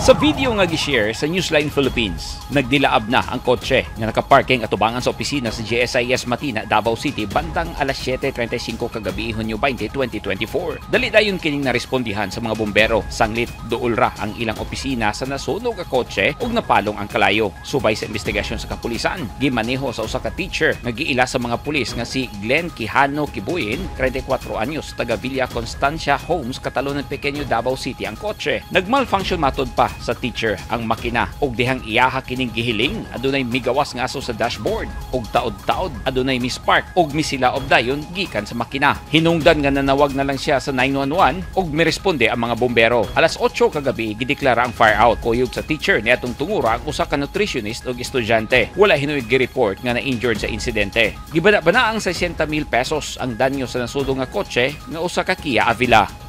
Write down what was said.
Sa video nga gi-share sa Newsline Philippines, nagdilaab na ang kotse nga nakaparking atubangan sa opisina sa GSIS Matina, Davao City bandang alas 7:35 kagabi, Hunyo 20, 2024. Dali dayon kining narespondihan sa mga bombero. Sanglit duol ra ang ilang opisina sa nasunog nga kotse ug napalong ang kalayo. Subay sa investigasyon sa kapulisan, gimaneho sa usa ka teacher nga giila sa mga pulis nga si Glenn Quijano Kibuin, 34 anyos, taga Villa Constancia Homes, Catalunan Pequeño, Davao City ang kotse. Nagmalfunction matod pa sa teacher ang makina ug dihang iyaha kining gihiling, adunay migawas nga aso sa dashboard ug taod-taod adunay mispark ug misilaob dayon gikan sa makina. Hinungdan nga nanawag na lang siya sa 911 ug miresponde ang mga bombero. Alas 8 kagabi gideklara ang fire out. Kuyog sa teacher niadtong tungura ang usa ka nutritionist ug estudyante. Wala hinuoy gi-report nga na-injured sa insidente. Gibana-bana ang 60,000 pesos ang danyo sa nasunog nga kotse nga usa ka Kia Avila.